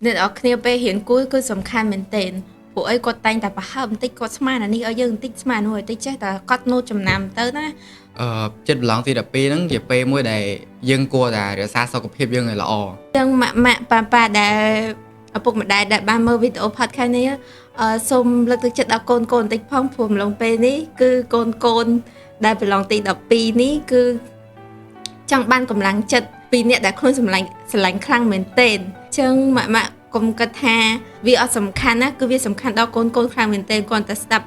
អ្នកនរគ្នាពេលរៀនគួរគឺសំខាន់មែនទែនព្រោះអីគាត់តែងតែប្រហើបបន្តិចគាត់ស្មានអានេះឲ្យយើងបន្តិចស្មាននោះឲ្យបន្តិចចេះតែកត់ណូតចំណាំទៅណា។ ចិត្តប្រឡងទី12ហ្នឹងជាពេលមួយដែលយើងគួរតែរក្សាសុខភាពយើងឲ្យល្អ។ ចឹងម៉ាក់ម៉ាក់ប៉ាប៉ាដែលឪពុកម្ដាយដែលបានមើលវីដេអូ podcast នេះសូមលើកទឹកចិត្តដល់កូនកូនបន្តិចផងព្រោះអំឡុងពេលនេះគឺកូនកូនដែលប្រឡងទី12នេះគឺចង់បានកម្លាំងចិត្តពីអ្នកដែលខ្លួនសម្លាញ់ស្រឡាញ់ខ្លាំងមែនទែនចឹងម៉ាក់ម៉ាក់កុំគិតថាវាអត់សំខាន់ណាគឺវាសំខាន់ដល់កូនកូនខ្លាំងមែនទែនគាត់តែស្ដាប់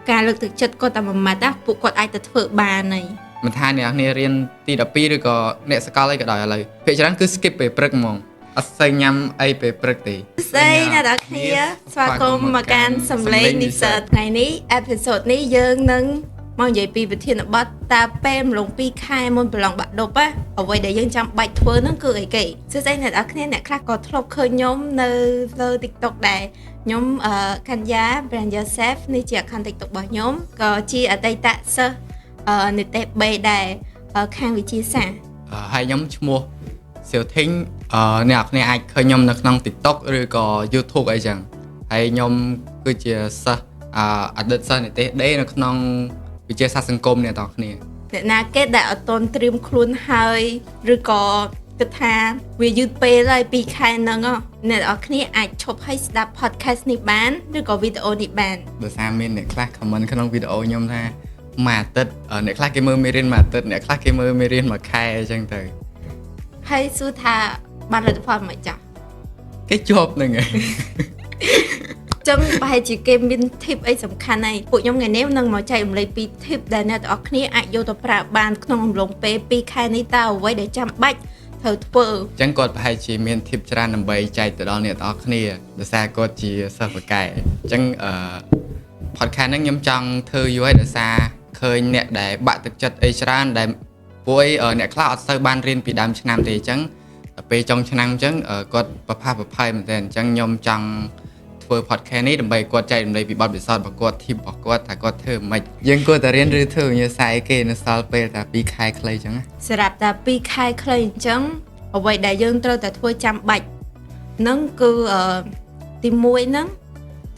ការលើកទឹកចិត្តគាត់តែមួយម៉ាត់ណាពួកគាត់អាចទៅធ្វើបានហើយ។ មិនថាអ្នកនររៀនទី12ឬក៏អ្នកសកលអីក៏ដោយឥឡូវភាគច្រើនគឺ skip ពេលព្រឹកហ្មងអត់សូវញ៉ាំអីពេលព្រឹកទេ។ ស្ដីអ្នកនរគ្នាស្វាគមន៍មកកាន់សំឡេងនិស្សិតថ្ងៃនេះ episode នេះយើងនឹងមកនិយាយពីប្រធានបទតើពេលម្លង2ខែមុនប្រឡងបាក់ឌុបអ្វីដែលយើងចាំបាច់ធ្វើហ្នឹងគឺអីគេ?សួស្តីអ្នកនរគ្នាអ្នកខ្លះក៏ធ្លាប់ឃើញខ្ញុំនៅលើ TikTok ដែរខ្ញុំអឺកញ្ញា Brand Yourself នេះជា account TikTok របស់ខ្ញុំក៏ជាអតីតសិស្សនិទេស B ដែរខាងវិទ្យាសាស្ត្រ។ ហើយខ្ញុំឈ្មោះសៀវធីងអ្នកនរអាចឃើញខ្ញុំនៅក្នុង TikTok ឬក៏ YouTube អីចឹងហើយខ្ញុំគឺជាសិស្សអតីតសិស្សនិទេស D នៅក្នុងវិទ្យាសាស្ត្រសង្គមអ្នកនរគ្នា។ អ្នកណាគេដែលអត់ទាន់ត្រៀមខ្លួនហើយឬក៏គិតថាវាយឺតពេលហើយ2ខែហ្នឹងអ្នកនរគ្នាអាចឈប់ឲ្យស្ដាប់ podcast នេះបានឬក៏វីដេអូនេះបាន។ ដោយសារមានអ្នកខ្លះ comment ក្នុងវីដេអូខ្ញុំថាមួយអាទិត្យអ្នកខ្លះគេមើលមេរៀនមួយអាទិត្យអ្នកខ្លះគេមើលមេរៀនមួយខែអញ្ចឹងទៅ។ ហើយសួរថាបានលទ្ធផលមិនចាស់? គេជាប់ហ្នឹងហើយ។ ចឹងប្រហែលជាគេមាន tip អីសំខាន់ហើយពួកខ្ញុំថ្ងៃនេះនឹងមកចែករំលែកពី tip ដែលអ្នកទាំងអស់គ្នាអាចយកទៅប្រើបានក្នុងអំឡុងពេល2ខែនេះតើអ្វីដែលចាំបាច់ត្រូវធ្វើ? អញ្ចឹងគាត់ប្រហែលជាមាន tip ច្រើនដើម្បីចែកទៅដល់អ្នកទាំងអស់គ្នាដោយសារគាត់ជាសិស្សពូកែអញ្ចឹងអឺ podcast ហ្នឹងខ្ញុំចង់ធ្វើយូរហើយដោយសារឃើញអ្នកដែលបាក់ទឹកចិត្តអីច្រើនដែលពួកអីអ្នកខ្លះអត់សូវបានរៀនពីដើមឆ្នាំទេអញ្ចឹងដល់ពេលចុងឆ្នាំអញ្ចឹងគាត់ប្រផាសប្រផៃមែនទែនអញ្ចឹងខ្ញុំចង់ធ្វើ podcast នេះដើម្បីគាត់ចែករំលែកពីបទពិសោធន៍របស់គាត់ tip របស់គាត់ថាគាត់ធ្វើមិនយើងគួរតែរៀនឬធ្វើវិញ្ញាសាអីគេនៅសល់ពេលតែ2ខែខ្លីអញ្ចឹងណា។ សម្រាប់តែ2ខែខ្លីអញ្ចឹងអ្វីដែលយើងត្រូវតែធ្វើចាំបាច់ហ្នឹងគឺទី1ហ្នឹង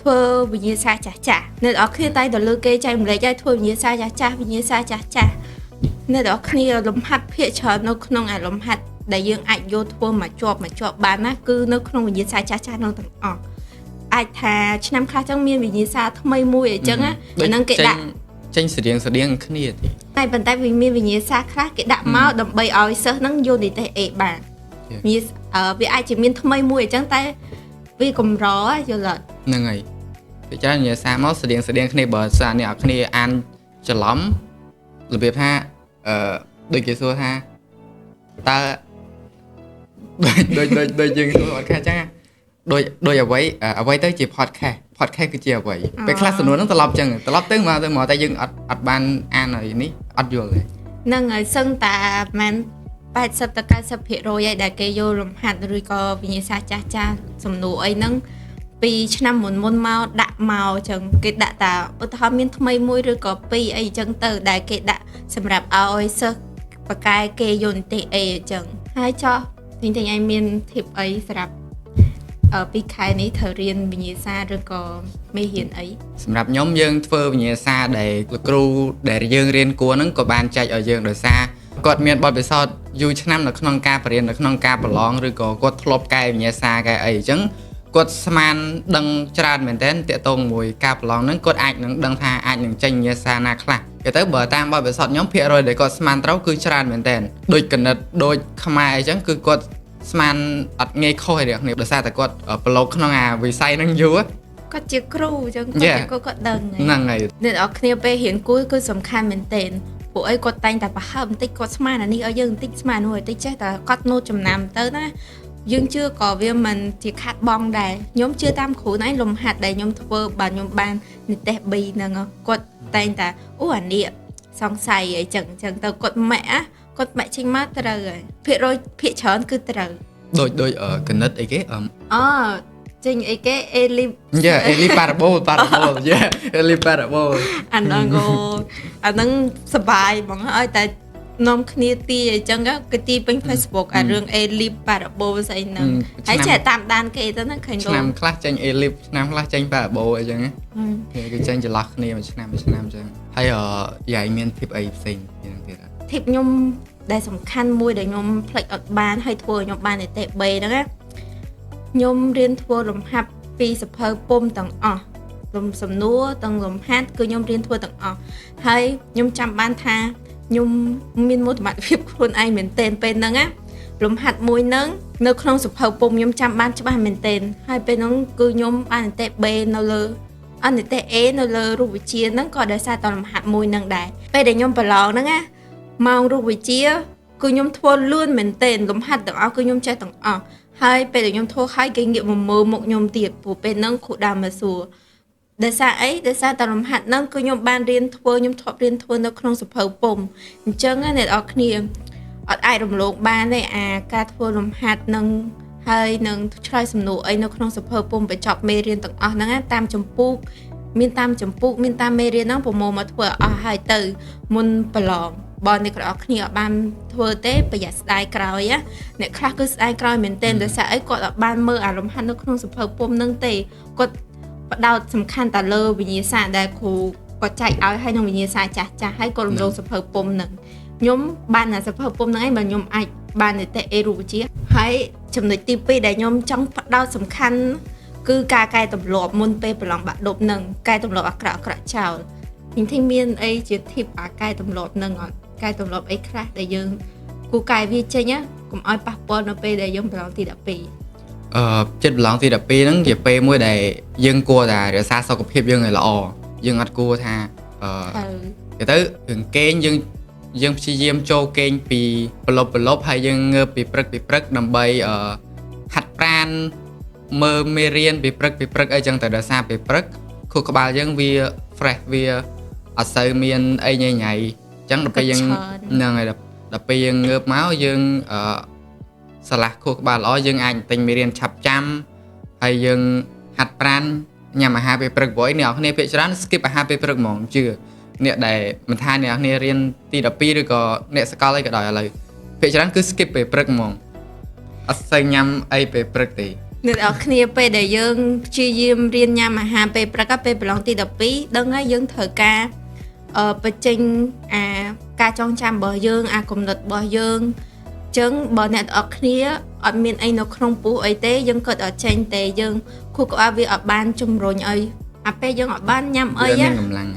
ធ្វើវិញ្ញាសាចាស់ចាស់អ្នកនរគ្នាតែទៅលើគេចែករំលែកឲ្យធ្វើវិញ្ញាសាចាស់ចាស់វិញ្ញាសាចាស់ចាស់អ្នកនរគ្នាលំហាត់ភាកច្រើននៅក្នុងអាលំហាត់ដែលយើងអាចយកធ្វើមកជាប់មកជាប់បានណាគឺនៅក្នុងវិញ្ញាសាចាស់ចាស់នោះទាំងអស់អាចថាឆ្នាំខ្លះចឹងមានវិញ្ញាសាថ្មីមួយអីចឹងណាអាហ្នឹងគេដាក់ ចេញស្រៀងស្រៀងគ្នាទេ។ តែប៉ុន្តែវាមានវិញ្ញាសាខ្លះគេដាក់មកដើម្បីឲ្យសិស្សហ្នឹងយកនិទេស A បានមានវាអាចជាមានថ្មីមួយអញ្ចឹងតែវាកម្រយល់អត់? ហ្នឹងហើយពីច្រើនវិញ្ញាសាមកស្រៀងស្រៀងគ្នាបើសារអ្នកគ្នាអានច្រឡំរបៀបថាអឺដូចគេសួរថាតើដូចដូចដូចដូចយើងសួរអត់ខាអញ្ចឹងដូចដូចអ្វីអ្វីទៅជា podcast podcast គឺជាអ្វីពេលខ្លះសំណួរហ្នឹងត្រឡប់ចឹងត្រឡប់ទៅមកទៅមកតែយើងអត់អត់បានអានឲ្យនេះអត់យល់ទេ។ ហ្នឹងហើយសឹងតាប្រហែល80ទៅ90%ហើយដែលគេយកលំហាត់ឬក៏វិញ្ញាសាចាស់ចាស់សំណួរអីហ្នឹងពីឆ្នាំមុនមុនមកដាក់មកអញ្ចឹងគេដាក់តាឧទាហរណ៍មានថ្មីមួយឬក៏ពីរអីអញ្ចឹងទៅដែលគេដាក់សម្រាប់ឲ្យសិស្សបកកែគេយកនិទេស A អញ្ចឹងហើយចោះទិញទិញឲ្យមាន tip អីសម្រាប់ពីខែនេះត្រូវរៀនវិញ្ញាសាឬក៏មេរៀនអី? សម្រាប់ខ្ញុំយើងធ្វើវិញ្ញាសាដែលលោកគ្រូដែលយើងរៀនគួរហ្នឹងក៏បានចែកឲ្យយើងដោយសារគាត់មានបទពិសោធន៍យូរឆ្នាំនៅក្នុងការបរៀននៅក្នុងការប្រឡងឬក៏គាត់ធ្លាប់កែវិញ្ញាសាកែអីអញ្ចឹងគាត់ស្មានដឹងច្រើនមែនទែនតាក់ទងមួយការប្រឡងហ្នឹងគាត់អាចនឹងដឹងថាអាចនឹងចេញវិញ្ញាសាណាខ្លះគេទៅបើតាមបទពិសោធន៍ខ្ញុំភាគរយដែលគាត់ស្មានត្រូវគឺច្រើនមែនទែនដូចគណិតដូចខ្មែរអញ្ចឹងគឺគាត់ស្មានអត់ងាយខុសឯអ្នកគ្នាដោយសារតែគាត់ប្រឡូកក្នុងអាវិស័យហ្នឹងយូរ។ គាត់ជាគ្រូអញ្ចឹងគាត់ជាគ្រូគាត់ដឹង។ ហ្នឹងហើយ។ អ្នកនរគ្នាពេលរៀនគួរគឺសំខាន់មែនទែនពួកអីគាត់តែងតែប្រហើបបន្តិចគាត់ស្មានអានេះឲ្យយើងបន្តិចស្មាននោះឲ្យបន្តិចចេះតែកត់ណូតចំណាំទៅណាយើងជឿក៏វាមិនជាខាត់បងដែរខ្ញុំជឿតាមគ្រូណៃលំហាត់ដែលខ្ញុំធ្វើបាទខ្ញុំបាននិទេស B ហ្នឹងគាត់តែងតែអូអានេះសង្ស័យអីចឹងចឹងទៅគាត់ម៉ាក់គាត់ម៉ាក់ចេញមកត្រូវហើយភាគរយភាគច្រើនគឺត្រូវ។ ដូចដូចគណិតអីគេ អូចេញអីគេអេលី Yeah អេលី parabol parabol yeah អេលី parabol អាហ្នឹងក៏អាហ្នឹងសបាយហ្មងឲ្យតែ នាំគ្នាទីអញ្ចឹងគេទីពេញ Facebook អារឿង A-lip Parabo ស្អីហ្នឹងហើយចេះតាមដានគេទៅហ្នឹងឃើញ ឆ្នាំខ្លះចេញ A-lip ឆ្នាំខ្លះចេញ Parabo អីចឹងគេចេញចន្លោះគ្នាមួយឆ្នាំមួយឆ្នាំចឹងហើយយាយមាន tip អីផ្សេងទៀតអត់ tip ខ្ញុំដែលសំខាន់មួយដែលខ្ញុំភ្លេចអត់បានហើយធ្វើឲ្យខ្ញុំបាននិតិ B ហ្នឹងណាខ្ញុំរៀនធ្វើលំហាត់ពីសភៅពុំទាំងអស់លំសំណួរទាំងលំហាត់គឺខ្ញុំរៀនធ្វើទាំងអស់ហើយខ្ញុំចាំបានថាខ្ញុំមានមោទនភាពខ្លួនឯងមែនទែនពេលហ្នឹងណាលំហាត់មួយហ្នឹងនៅក្នុងសភៅពុំខ្ញុំចាំបានច្បាស់មែនទែនហើយពេលហ្នឹងគឺខ្ញុំបាននិតិ B នៅលើអនិតិ A នៅលើរូបវិទ្យាហ្នឹងក៏ដោយសារតែលំហាត់មួយហ្នឹងដែរពេលដែលខ្ញុំប្រឡងហ្នឹងណាម៉ោងរូបវិទ្យាគឺខ្ញុំធ្វើលឿនមែនទែនលំហាត់ទាំងអស់គឺខ្ញុំចេះទាំងអស់ហើយពេលដែលខ្ញុំធ្វើហើយគេងាកមកមើលមុខខ្ញុំទៀតព្រោះពេលហ្នឹងគ្រូដើមមកសួរដោយសារអីដោយសារតែលំហាត់ហ្នឹងគឺខ្ញុំបានរៀនធ្វើខ្ញុំធ្លាប់រៀនធ្វើនៅក្នុងសភៅពុំអញ្ចឹងណាអ្នកនរគ្នាអត់អាចរំលងបានទេអាការធ្វើលំហាត់នឹងហើយនឹងឆ្លើយសំណួរអីនៅក្នុងសភៅពុំបញ្ចប់មេរៀនទាំងអស់ហ្នឹងណាតាមចម្ពោះមានតាមចម្ពោះមានតាមមេរៀនហ្នឹងប្រមូលមកធ្វើអស់ហើយទៅមុនប្រឡងបើអ្នកនរគ្នាអត់បានធ្វើទេប្រយ័ត្នស្ដាយក្រោយណាអ្នកខ្លះគឺស្ដាយក្រោយមែនទែនដោយសារអីគាត់អត់បានមើលអាលំហាត់នៅក្នុងសភៅពុំហ្នឹងទេគាត់ផ្ដោតសំខាន់តែលើវិញ្ញាសាដែលគ្រូគាត់ចែកឲ្យហើយនឹងវិញ្ញាសាចាស់ចាស់ហើយគាត់រំលងសភៅពុំហ្នឹងខ្ញុំបានអាសភៅពុំហ្នឹងឯងបើខ្ញុំអាចបាននិតិ A រូបវិទ្យាហើយចំណុចទី2ដែលខ្ញុំចង់ផ្ដោតសំខាន់គឺការកែទម្លាប់មុនពេលប្រឡងបាក់ឌុបហ្នឹងកែទម្លាប់អាក្រក់អាក្រក់ចោលខ្ញុំធីមានអីជា tip អាកែទម្លាប់ហ្នឹងអត់កែទម្លាប់អីខ្លះដែលយើងគូកែវាចេញណាកុំឲ្យប៉ះពាល់នៅពេលដែលយើងប្រឡងទី12ចិត្តប្រឡងទី12ហ្នឹងជាពេលមួយដែលយើងគួរតែរក្សាសុខភាពយើងឲ្យល្អយើងអត់គួរថាទៅទៅរឿងគេងយើងព្យាយាមចូលគេងពីប្រឡប់ហើយយើងងើបពីព្រឹកដើម្បីហាត់ប្រាណមើលមេរៀនពីព្រឹកអីចឹងទៅដោយសារពីព្រឹកខួរក្បាលយើងវា fresh វាអត់សូវមានអីញ៉ៃញ៉ៃចឹងដល់ពេលយើងហ្នឹងហើយដល់ពេលយើងងើបមកយើងឆ្លាស់ខួរក្បាលល្អយើងអាចទិញមេរៀនឆាប់ចាំហើយយើងហាត់ប្រាណញ៉ាំអាហារពេលព្រឹកព្រោះអីអ្នកនរគ្នាភាគច្រើន skip អាហារពេលព្រឹកហ្មងជឿអ្នកដែលមិនថាអ្នកនរគ្នារៀនទី12ឬក៏អ្នកសកលអីក៏ដោយឥឡូវភាគច្រើនគឺ skip ពេលព្រឹកហ្មងអត់សូវញ៉ាំអីពេលព្រឹកទេអ្នកនរគ្នាពេលដែលយើងព្យាយាមរៀនញ៉ាំអាហារពេលព្រឹកពេលប្រឡងទី12ដឹងហើយយើងត្រូវការបញ្ចេញអាការចងចាំរបស់យើងអាគំនិតរបស់យើងចឹងបើអ្នកទាំងអស់គ្នាអត់មានអីនៅក្នុងពោះអីទេយើងគិតអត់ចេញទេយើងខួរក្បាលវាអត់បានជំរុញឲ្យអាពេលយើងអត់បានញ៉ាំអីមានកម្លាំង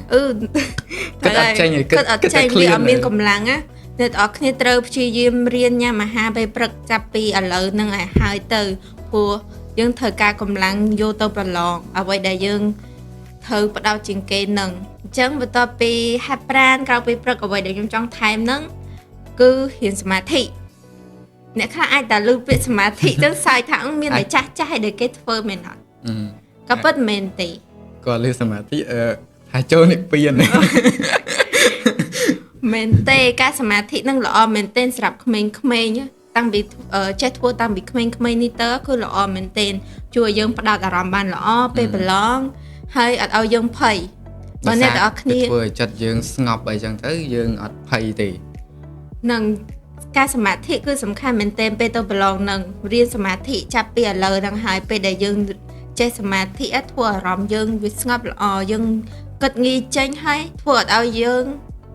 គិតអត់ចេញគិតអត់ចេញវាអត់មានកម្លាំងណាអ្នកទាំងអស់គ្នាត្រូវព្យាយាមរៀនញ៉ាំអាហារពេលព្រឹកចាប់ពីឥឡូវនឹងឲ្យហើយទៅព្រោះយើងត្រូវការកម្លាំងយកទៅប្រឡងអ្វីដែលយើងត្រូវផ្ដោតជាងគេនឹងអញ្ចឹងបន្ទាប់ពីហាត់ប្រាណក្រៅពីព្រឹកអ្វីដែលខ្ញុំចង់ថែមនឹងគឺរៀនសមាធិអ្នកខ្លះអាចតែឮពាក្យសមាធិទៅសើចថាមានតែចាស់ចាស់ឲ្យដែលគេធ្វើមែនអត់ក៏ពិតមែនទេគាត់ឮសមាធិថាចូលនិព្វានមែនទេការសមាធិនឹងល្អមែនទែនសម្រាប់ក្មេងៗតាំងពីចេះធ្វើតាំងពីក្មេងៗនេះទៅគឺល្អមែនទែនជួយឲ្យយើងផ្ដោតអារម្មណ៍បានល្អពេលប្រឡងហើយអត់ឲ្យយើងភ័យបើអ្នកទាំងអស់គ្នាធ្វើឲ្យចិត្តយើងស្ងប់អីចឹងទៅយើងអត់ភ័យទេនឹងការសមាធិគឺសំខាន់មែនទែនពេលទៅប្រឡងនឹងរៀនសមាធិចាប់ពីឥឡូវហ្នឹងហើយពេលដែលយើងចេះសមាធិធ្វើអារម្មណ៍យើងវាស្ងប់ល្អយើងគិតងាយចេញហើយធ្វើអត់ឲ្យយើង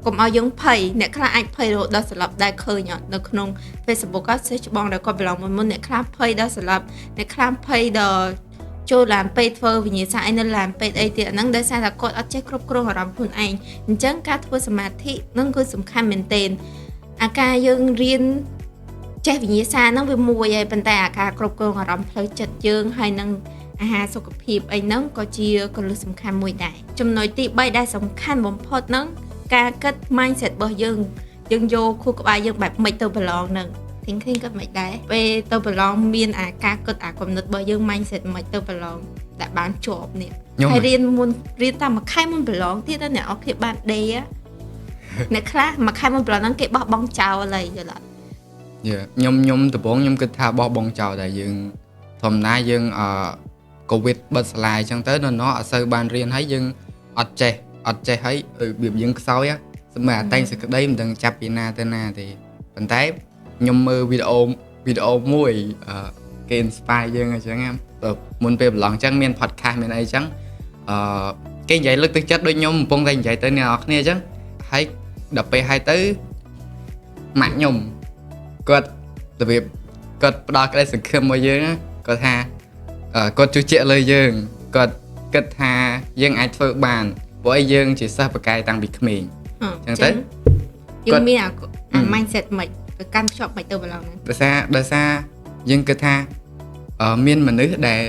កុំឲ្យយើងភ័យអ្នកខ្លះអាចភ័យរហូតដល់ស្លាប់ដែរឃើញអត់នៅក្នុង Facebook ក៏សេះច្បងដែលគាត់ប្រឡងមុនអ្នកខ្លះភ័យដល់ស្លាប់អ្នកខ្លះភ័យដល់ចូលឡានពេទ្យធ្វើវិញ្ញាសាអីនៅឡានពេទ្យអីទៀតហ្នឹងដោយសារតែគាត់អត់ចេះគ្រប់គ្រងអារម្មណ៍ខ្លួនឯងអញ្ចឹងការធ្វើសមាធិហ្នឹងគឺសំខាន់មែនទែនអាការយើងរៀនចេះវិញ្ញាសាហ្នឹងវាមួយហើយប៉ុន្តែអាការគ្រប់គ្រងអារម្មណ៍ផ្លូវចិត្តយើងហើយនឹងអាហារសុខភាពអីហ្នឹងក៏ជាគន្លឹះសំខាន់មួយដែរចំណុចទី3ដែលសំខាន់បំផុតហ្នឹងការគិត mindset របស់យើងយើងយកខួរក្បាលយើងបែបម៉េចទៅប្រឡងហ្នឹង thinking ក៏មិនដែរពេលទៅប្រឡងមានអាការគិតអាគំនិតរបស់យើង mindset មិនទៅប្រឡងដែលបានជាប់នេះហើយរៀនមុនរៀនតាមមួយខែមុនប្រឡងទៀតអ្នកអរគ្នាបានដេអ្នកខ្លះមួយខែមុនប្រឡងហ្នឹងគេបោះបង់ចោលហើយយល់អត់ខ្ញុំដំបូងខ្ញុំគិតថាបោះបង់ចោលតែយើងធម្មតាយើងកូវីដបិទសាលាអញ្ចឹងទៅនៅនោះអត់សូវបានរៀនហើយយើងអត់ចេះហើយរបៀបយើងខ្សោយ សម្រាប់តែងសេចក្តីមិនដឹងចាប់ពីណាទៅណាទេប៉ុន្តែខ្ញុំមើលវីដេអូមួយគេ inspire យើងអញ្ចឹងណាបើមុនពេលប្រឡងអញ្ចឹងមាន podcast មានអីអញ្ចឹងគេនិយាយលើកទឹកចិត្តដូចខ្ញុំកំពុងតែនិយាយទៅអ្នកនរគ្នាអញ្ចឹងហើយដល់ពេលហើយទៅម៉ាក់ខ្ញុំគាត់របៀបគាត់ផ្ដល់ក្តីសង្ឃឹមមកយើងណាគាត់ថាគាត់ជឿជាក់លើយើងគាត់គិតថាយើងអាចធ្វើបានព្រោះអីយើងជាសិស្សពូកែតាំងពីក្មេង ចឹងទៅ យើងមានអា mindset មិនទៅកាន់ភ្ជាប់មិនទៅប្រឡងហ្នឹង ដោយសារយើងគិតថាមានមនុស្សដែល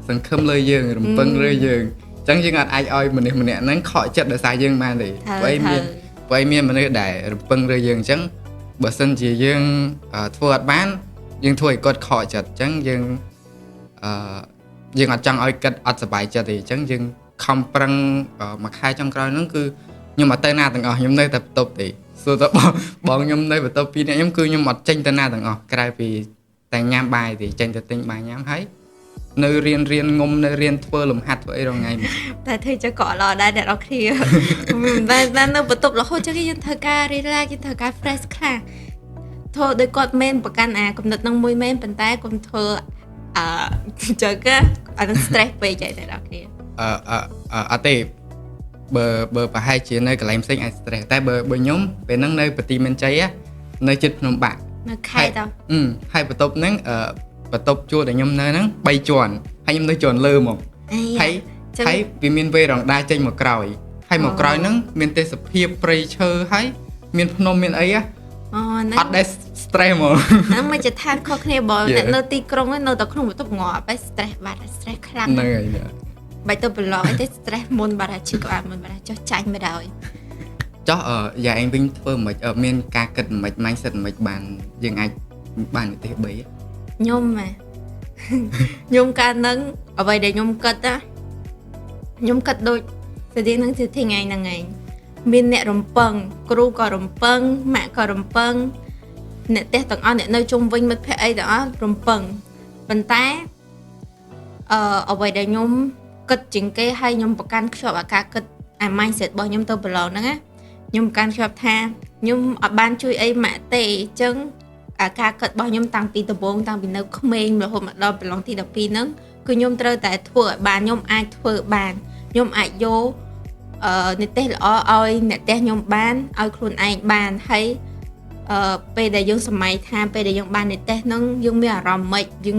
សង្ឃឹមលើយើងរំពឹងលើយើងអញ្ចឹងយើងអត់អាចឲ្យមនុស្សម្នាក់ហ្នឹងខកចិត្តដោយសារយើងបានទេព្រោះអីមានព្រោះអីមានមនុស្សដែលរំពឹងលើយើងអញ្ចឹងបើសិនជាយើងធ្វើអត់បានយើងធ្វើឲ្យគាត់ខកចិត្តអញ្ចឹងយើងអឺយើងអត់ចង់ឲ្យគាត់អត់សប្បាយចិត្តទេអញ្ចឹងយើងខំប្រឹងមួយខែចុងក្រោយហ្នឹងគឺខ្ញុំអត់ទៅណាទាំងអស់ខ្ញុំនៅតែបន្ទប់ទេសួរតបងបងខ្ញុំនៅបន្ទប់ពីរនាក់ខ្ញុំគឺខ្ញុំអត់ចេញទៅណាទាំងអស់ក្រៅពីតែញ៉ាំបាយទេចេញទៅទិញបាយញ៉ាំហើយនៅរៀនរៀនងុំនៅរៀនធ្វើលំហាត់ធ្វើអីរាល់ថ្ងៃមក តែធ្វើចឹងក៏អត់ល្អដែរអ្នកនរគ្នា តែតែនៅបន្ទប់រហូតចឹងយើងត្រូវការ relax យើងត្រូវការ fresh ខ្លះធ្វើដោយគាត់មែនប្រកាន់អាកំណត់នឹងមួយមែនប៉ុន្តែកុំធ្វើអឺចឹងអានឹង stress ពេកហើយអ្នកនរគ្នា អឺអឺអឺអត់ទេបើបើប្រហែលជានៅកន្លែងផ្សេងអាច stress តែបើបើខ្ញុំពេលហ្នឹងនៅបន្ទាយមានជ័យនៅជិតភ្នំបាក់ នៅខេត្តត អឺហើយបន្ទប់ហ្នឹងបន្ទប់ជួលដែលខ្ញុំនៅហ្នឹង3ជាន់ហើយខ្ញុំនៅជាន់លើមក អី ហើយហើយវាមានវេរ៉ង់ដាចេញមកក្រោយហើយមកក្រោយហ្នឹងមានទេសភាពព្រៃឈើហើយមានភ្នំមានអី អូហ្នឹង អត់ដែល stress ហ្មង ហ្នឹងមកជាឋានខុសគ្នាបើអ្នកនៅទីក្រុងនៅតែក្នុងបន្ទប់ងាប់ហើយ stress បាត់ stress ខ្លាំង ហ្នឹងហើយ បាច់ទៅប្រឡងអីទេ stress មុនបាត់ហើយឈឺក្បាលមុនបាត់ហើយចុះចាញ់មិនដល់ ចុះយ៉ាឯងវិញធ្វើមិនមានការគិតមិន mindset មិនបានយើងអាចបាននិទេស3 ខ្ញុំហ៎ខ្ញុំកាលហ្នឹងអ្វីដែលខ្ញុំគិតណាខ្ញុំគិតដូចស្តីនឹងជាថ្ងៃហ្នឹងឯងមានអ្នករំពឹងគ្រូក៏រំពឹងម៉ាក់ក៏រំពឹងអ្នកផ្ទះទាំងអស់អ្នកនៅជុំវិញមិត្តភក្តិអីទាំងអស់រំពឹងប៉ុន្តែអ្វីដែលខ្ញុំគិតជាងគេហើយខ្ញុំប្រកាន់ខ្ជាប់អាការគិតអា mindset របស់ខ្ញុំទៅប្រឡងហ្នឹងណាខ្ញុំប្រកាន់ខ្ជាប់ថាខ្ញុំអត់បានជួយអីម៉ាក់ទេអញ្ចឹងអាការគិតរបស់ខ្ញុំតាំងពីដំបូងតាំងពីនៅក្មេងរហូតមកដល់ប្រឡងទី12ហ្នឹងគឺខ្ញុំត្រូវតែធ្វើឲ្យបានខ្ញុំអាចធ្វើបានខ្ញុំអាចយកនិទេសល្អឲ្យអ្នកផ្ទះខ្ញុំបានឲ្យខ្លួនឯងបានហើយពេលដែលយើងសម័យថាពេលដែលយើងបាននិទេសហ្នឹងយើងមានអារម្មណ៍ម៉េចយើង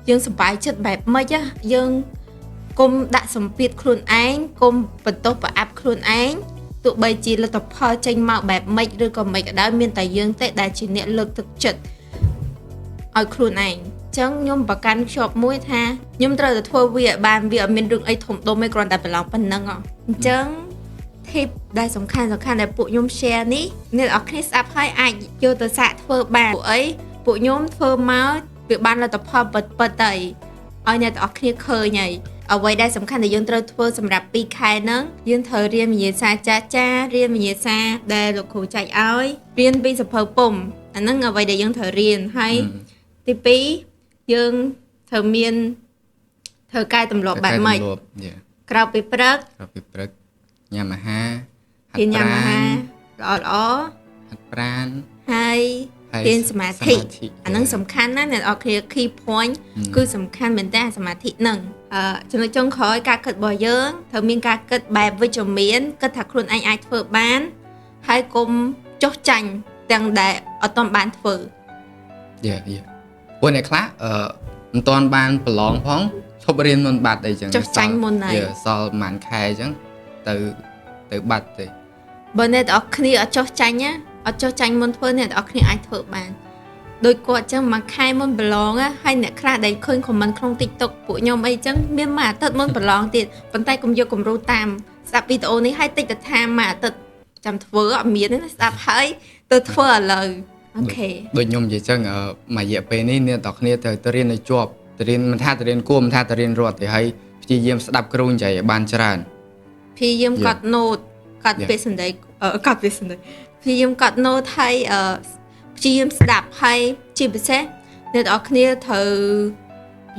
យើងសប្បាយចិត្តបែបម៉េចយើងគុំដាក់សម្ពាធខ្លួនឯងគុំបន្ទោសប្រអាប់ខ្លួនឯងទោះបីជាលទ្ធផលចេញមកបែបម៉េចឬក៏ម៉េចក៏ដោយមានតែយើងទេដែលជាអ្នកលើកទឹកចិត្តឲ្យខ្លួនឯងចឹងខ្ញុំប្រកាន់ខ្ជាប់មួយថាខ្ញុំត្រូវតែធ្វើវាឲ្យបានវាអត់មានរឿងអីធំដុំទេគ្រាន់តែប្រឡងប៉ុណ្ណឹងអញ្ចឹង tip ដែលសំខាន់សំខាន់ដែលពួកខ្ញុំ share នេះអ្នកនរគ្នាស្ដាប់ហើយអាចយកទៅសាកធ្វើបានពួកអីពួកខ្ញុំធ្វើមកវាបានលទ្ធផលពិតពិតទៅឲ្យអ្នកទាំងអស់គ្នាឃើញហើយអ្វីដែលសំខាន់ដែលយើងត្រូវធ្វើសម្រាប់2ខែហ្នឹងយើងត្រូវរៀនវិញ្ញាសាចាស់ចារៀនវិញ្ញាសាដែលលោកគ្រូចែកឲ្យរៀនពីសភៅពុំអាហ្នឹងអ្វីដែលយើងត្រូវរៀនហើយទី2យើងត្រូវមានត្រូវកែទម្លាប់បែបម៉េចក្រៅពីព្រឹក ក្រៅពីព្រឹកញ៉ាំអាហារហាត់ញ៉ាំអាហារល្អល្អ ហាត់ប្រាណ ហើយរៀនសមាធិអាហ្នឹងសំខាន់ណាស់អ្នកនរគ្នា key point គឺសំខាន់មែនតើសមាធិហ្នឹងចំណុចចុងក្រោយការគិតរបស់យើងត្រូវមានការគិតបែបវិជ្ជមានគិតថាខ្លួនឯងអាចធ្វើបានហើយកុំចុះចាញ់ទាំងដែលអត់ទាន់បានធ្វើ Yeah ព្រោះអ្នកខ្លះមិនទាន់បានប្រឡងផងឈប់រៀនមុនបាត់អីចឹង ចុះចាញ់មុនហើយ សល់ប្រហែលខែអញ្ចឹងទៅទៅបាត់ទេ បើអ្នកទាំងអស់គ្នាអត់ចុះចាញ់ណាអត់ចុះចាញ់មុនធ្វើអ្នកទាំងអស់គ្នាអាចធ្វើបានដោយគាត់ចឹងមួយខែមុនប្រឡងហើយអ្នកខ្លះដែលឃើញ comment ក្នុង TikTok ពួកខ្ញុំអីចឹងមានមួយអាទិត្យមុនប្រឡងទៀតប៉ុន្តែកុំយកគំរូតាមស្ដាប់វីដេអូនេះហើយតិចទៅថាមួយអាទិត្យចាំធ្វើអត់មានទេណាស្ដាប់ហើយទៅធ្វើឥឡូវ OK ដូចខ្ញុំនិយាយចឹងមួយរយៈពេលនេះអ្នកទាំងគ្នាត្រូវទៅរៀនឲ្យជាប់ទៅរៀនមិនថាទៅរៀនគួរមិនថាទៅរៀនរត់ទេហើយព្យាយាមស្ដាប់គ្រូនិយាយឲ្យបានច្រើន ព្យាយាមកត់ note កត់ពាក្យសម្ដីកត់ពាក្យសម្ដីព្យាយាមកត់ note ហើយព្យាយាមស្ដាប់ហើយជាពិសេសអ្នកទាំងអស់គ្នាត្រូវ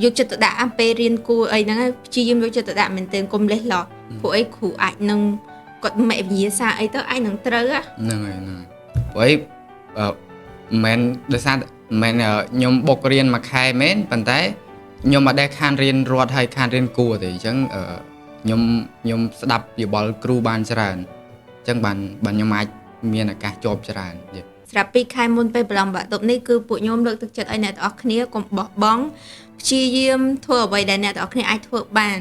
យកចិត្តទុកដាក់អំពេលរៀនគួរអីហ្នឹងព្យាយាមយកចិត្តទុកដាក់មែនទែនកុំលេះលោះព្រោះអីគ្រូអាចនឹង គាត់មេវិញ្ញាសាអីទៅអាចនឹងត្រូវហ៎ ហ្នឹងហើយហ្នឹងហើយព្រោះអីអឺមិនមែនដោយសារមិនមែនខ្ញុំបុករៀនមួយខែមែនប៉ុន្តែខ្ញុំអត់ដែលខានរៀនរត់ហើយខានរៀនគួរទេអញ្ចឹងអឺខ្ញុំខ្ញុំស្ដាប់យោបល់គ្រូបានច្រើនអញ្ចឹងបានបានខ្ញុំអាចមានឱកាសជាប់ច្រើន yeah. ស្រាប់2ខែមុនពេលប្រឡងបាក់ឌុបនេះគឺពួកខ្ញុំលើកទឹកចិត្តឲ្យអ្នកទាំងអស់គ្នាកុំបោះបង់ព្យាយាមធ្វើអ្វីដែលអ្នកទាំងអស់គ្នាអាចធ្វើបាន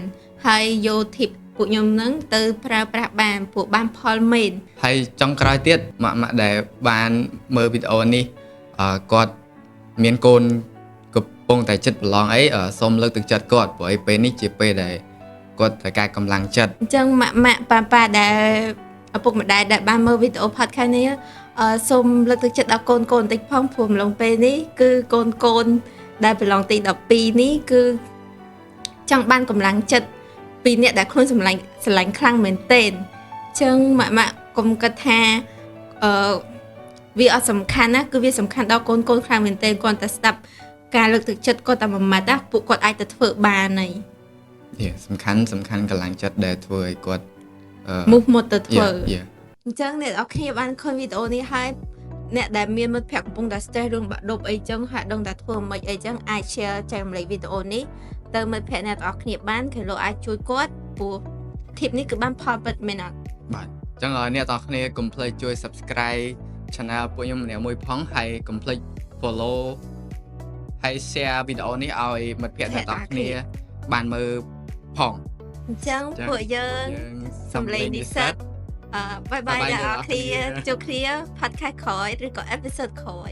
ហើយយក tip ពួកខ្ញុំនឹងទៅប្រើប្រាស់បានពួកបានផលមែន ហើយចុងក្រោយទៀតម៉ាក់ម៉ាក់ដែលបានមើលវីដេអូនេះគាត់មានកូនកំពុងតែចិត្តប្រឡងអីសូមលើកទឹកចិត្តគាត់ព្រោះអីពេលនេះជាពេលដែលគាត់ត្រូវការកម្លាំងចិត្ត អញ្ចឹងម៉ាក់ម៉ាក់ប៉ាប៉ាដែលឪពុកម្ដាយដែលបានមើលវីដេអូ podcast នេះសូមលើកទឹកចិត្តដល់កូនកូនបន្តិចផងព្រោះអំឡុងពេលនេះគឺកូនកូនដែលប្រឡងទី12នេះគឺចង់បានកម្លាំងចិត្តពីអ្នកដែលខ្លួនសម្លាញ់ស្រឡាញ់ខ្លាំងមែនទែនអញ្ចឹងម៉ាក់ម៉ាក់កុំគិតថាវាអត់សំខាន់ណាគឺវាសំខាន់ដល់កូនកូនខ្លាំងមែនទែនគាត់តែស្ដាប់ការលើកទឹកចិត្តគាត់តែមួយម៉ាត់ណាពួកគាត់អាចទៅធ្វើបានហើយ Yeah សំខាន់សំខាន់កម្លាំងចិត្តដែលធ្វើឲ្យគាត់ មុះមុតទៅធ្វើ Yeah. អញ្ចឹងអ្នកនរគ្នាបានឃើញវីដេអូនេះហើយអ្នកដែលមានមិត្តភក្តិកំពុងតែ stress រឿងបាក់ឌុបអីចឹងហាក់ដឹងតែធ្វើមិនអីចឹងអាច share ចែករំលែកវីដេអូនេះទៅមិត្តភក្តិអ្នកទាំងអស់គ្នាបានគេលោកអាចជួយគាត់ព្រោះ tip នេះគឺបានផលពិតមែនអត់ បាទអញ្ចឹងឲ្យអ្នកទាំងអស់គ្នាកុំភ្លេចជួយ subscribe channel ពួកខ្ញុំម្នាក់មួយផងហើយកុំភ្លេច follow ហើយ share វីដេអូនេះឲ្យមិត្តភក្តិអ្នកទាំងអស់គ្នាបានមើលផង អញ្ចឹងពួកយើង យើង សំឡេងនិស្សិត bye bye bye អ្នកនរគ្នា អ្នកនរគ្នា ជួបគ្នា podcast ក្រោយឬក៏ episode ក្រោយ